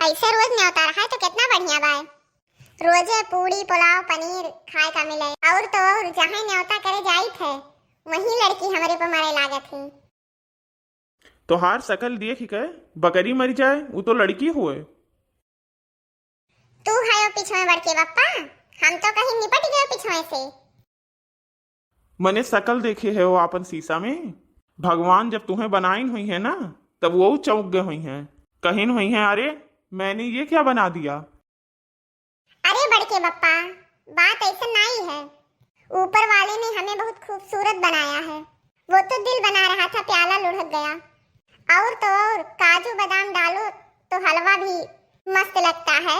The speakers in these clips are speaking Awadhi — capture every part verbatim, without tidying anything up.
ऐसे रोज न्योता रहा है तो कितना बढ़िया बाय। रोजे पूड़ी, पुलाव, पनीर खाए का मिले। और तो और, जहाँ न्योता करे जाइत है, वहीं लड़की हमरे पर मरे लागत ही। तोहार शकल देख के बकरी मर जाए, उ तो लड़की होए। तू हयो पिछवे बड़के बप्पा, हम तो कहीं निपट गयो पिछवे से। मने शकल देखे है वो आपन शीशा में? भगवान जब तुहें बनाइन हुई है ना, तब वो चौंक गए हुई हैं, कहिन हुई हैं, "अरे, मैंने ये क्या बना दिया?" अरे बड़के बप्पा, बात ऐसा नाई है। ऊपर वाले ने हमें बहुत खूबसूरत बनाया है। वो तो दिल बना रहा था, प्याला लुढ़क गया। और तो और, काजू बादाम डालो तो हलवा भी मस्त लगता है,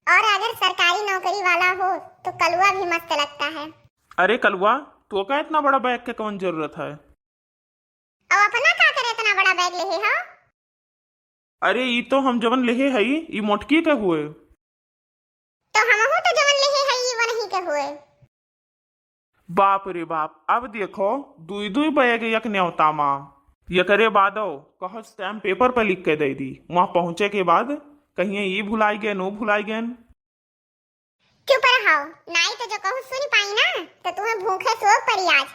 और अगर सरकारी नौकरी वाला हो तो कलवा भी मस्त लगता है। अरे कलवा, तोका इतना बड़ा बैग के कौन जरूरत है? अब अपना का करे इतना बड़ा बैग लेहे हो? अरे, ई तो हम जवन लेहे हई, ई मोटकी के हुए। तो हमहू तो जवन लेहे हई, ई वनही के हुए। बाप रे बाप, अब देखो, दुई दुई बैग एक न्योता मा। एकरे बादो कहो stamp paper पर लिख के दे दी, वहाँ पहुँचे के बाद कहिए ई भुलाई गए, नो भुलाई गए। चुप रहो, नाई तो जो कहूँ सुन पाई ना, तो तुम्हें भूखे सोग पड़ी आज।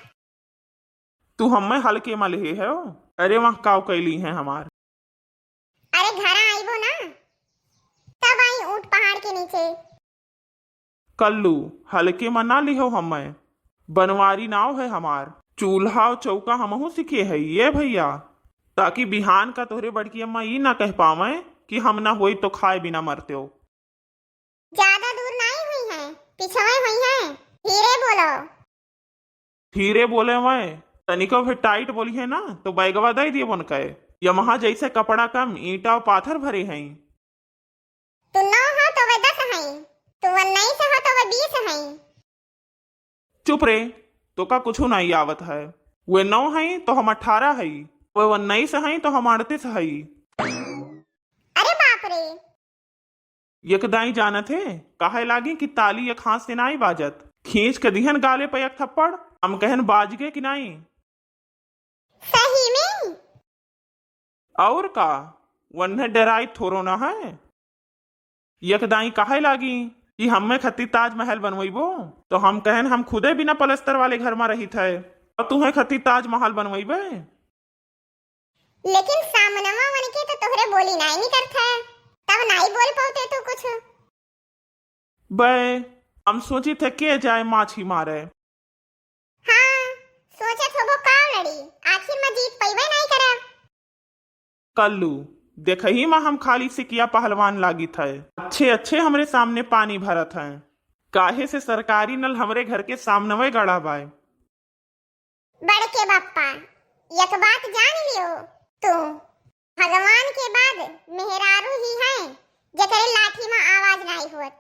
तू हमें हल्के मा लेहे हो? अरे वहाँ काव कैली है हमार। अरे घरा आइबो ना, तब आई ऊँट पहाड़ के नीचे। कल्लू, हल्के मा ना लिहो हमें, बनवारी नाव है हमार। चूल्हा और चौका हमहू सीखे है ये भैया, ताकि बिहान का तोहरे बड़की अम्मा ई ना कह पावे कि हम ना होई तो खाए बिना मरते हो। ज्यादा दूर नाई हुई है, पिछवे हुई है। धीरे बोलो। धीरे बोले वै, तनिको भी tight बोली है ना तो बैगवा दे दिए बन के। यमहा जैसे कपड़ा कम, ईंटा और पाथर भरे हैं। तू नौ हो तो वे दस हैं, तू उन्नीस हो तो वे बीस हैं। चुप रे, तोका कुछ नहीं आवत है। वे नौ हैं तो हम अठारह हैं, वे उन्नीस हैं तो हम अड़तीस हैं। अरे बाप रे। एक दाई जानत है, कहे लागी कि ताली एक हाथ से नाई बाजत, खींच के दिहन गाले पे एक थप्पड़, हम कहन बाज गए कि नाई। सही में? और का, वन्ने डराई थोड़ो ना है। एक दाई कहे लागी कि हमें खती ताजमहल बनवैबो, तो हम कहन हम खुदे बिना पलस्तर वाले घर में रहित है, और तुम्हें खती ताजमहल बनवैबे। लेकिन सामनवा मन के तो तोहरे बोली नाई निकरत है, तब नाई बोल पाते तू कुछ। बे, हम सोचित है के जाए माछी मारे। हाँ, सोचत होबो का लड़ी, आखिर में जीत पइबे नाई करब। कल्लू, देखही मा हम खाली सिकिया पहलवान लागित है, अच्छे अच्छे हमरे सामने पानी भरत हैं, काहे से सरकारी नल हमरे घर के सामनवे गड़ा बाय। बड़के बप्पा, एक बात जान लियो, तू भगवान के बाद मेहरारू ही है जेकरे लाठी में आवाज नाई होत।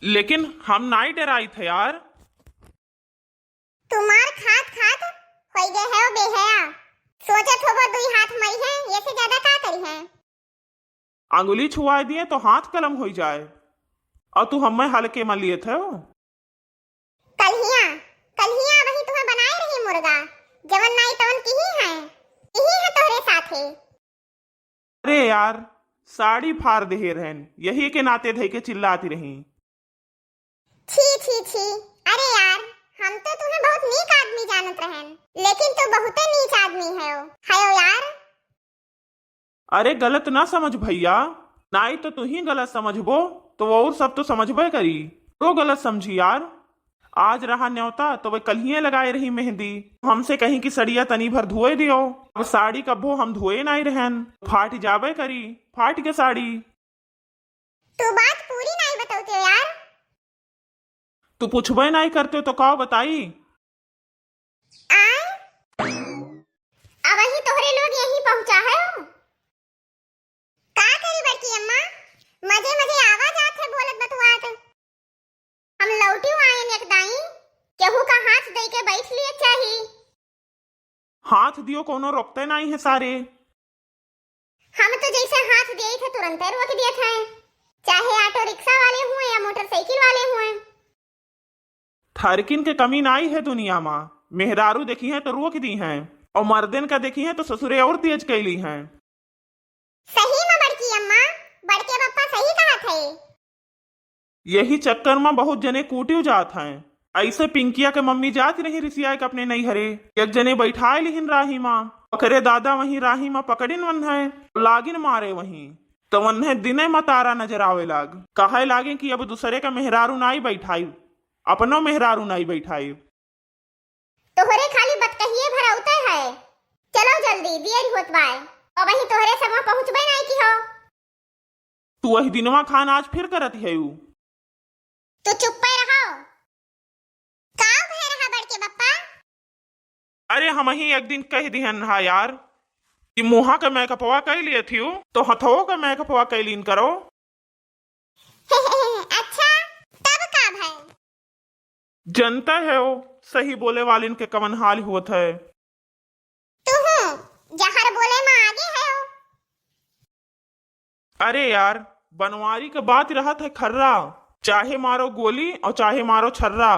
लेकिन हम नाई डराई थे यार। तू मार खात खात होई गए है बेहया। सोचत होबो दुई हाथ मरी है, ये से ज्यादा का करी है? आंगुली छुआ दिए तो हाथ कलम होई जाए, और तू हमें हल्के में लिए थे हो। कल्हिया, कल्हिया वही तुम्हें बनाए रही मुर्गा, जवन नाई तवन किही है, किही है तोहरे साथे। अरे यार, साड़ी फार देहे रहन, यही के नाते धई के चिल्लाती रही। छी, छी, छी, अरे यार, हम तो तुम्हें बहुत नीक आदमी जानत रहन, लेकिन तू बहुते नीच आदमी है हो, है हो यार। अरे गलत ना समझ भैया, नाई तो तू ही गलत समझबो, तो वो और सब तो समझबे करी। तो गलत समझी यार, आज रहा न्योता तो वे कल्हिए लगाए रही मेहंदी, हमसे कहीं कि सड़िया तनी भर धोए दियो। अब साड़ी कब्बो हम धोए नाई रहन, फाट जाबे करी, फाट के साड़ी। तू बात पूरी नाई बतौते हो यार। तू पूछबे नाई करते हो तो का बताई? आय? अबही तोहरे लोग यहीं पहुंचा है हो? का करी बड़की अम्मा, मजे मजे आवा जात है बोलत बतुआत। हम लौटियो आयन एक दाई, केहू का हाथ दे के बैठ लिए चाही। हाथ दियो, कोनो रोकते नाई है सारे। हम तो जैसे हाथ दिए थे, तुरंते रोक दिए थे, चाहे ऑटो रिक्शा वाले हुए या मोटरसाइकिल वाले हुए। ठरकिन के कमी नाई है दुनिया मा, मेहरारू देखी हैं तो रोक दी हैं, और मर्दन का देखी हैं तो ससुरे और तेज कैली हैं। सही में बड़की अम्मा, यही चक्कर मा बहुत जने कूटियो जात हैं। ऐसे पिंकिया के मम्मी जात रही रिसिया के अपने नैहरे। एक जने बैठाए लिहिन राही मा, ओकरे दादा वहीं राही मा पकड़िन वन्है, लागिन मारे वहीं। तो वन्है दिने मा तारा नजर आवे लाग, कहे लागे कि अब दूसरे का मेहरारू नाई बैठाई, अपनो मेहरारू नाई बैठाई। तोहरे खाली बतकहिए भरौते है। चलो जल्दी, देर होत बाय। अबहीं तोहरे संगवा पहुँचबे नाई की हो। तू वही दिनवा खान आज फिर करत हेउ। तू चुप्पे रहो। का भय रहा बड़के बप्पा? अरे हमही एक दिन कह दिहन हा यार कि मुहा के मेकअपवा कइ लिए थियु तो हथवो के मेकअपवा कइ लीन करो। अच्छा, तब का भय? जनता है वो, सही बोले वालिन के कवन हाल होत है। तू हूँ जहर बोले मा आगे है वो। अरे यार, बनवारी के बात रहत है खर्रा, चाहे मारो गोली और चाहे मारो छर्रा।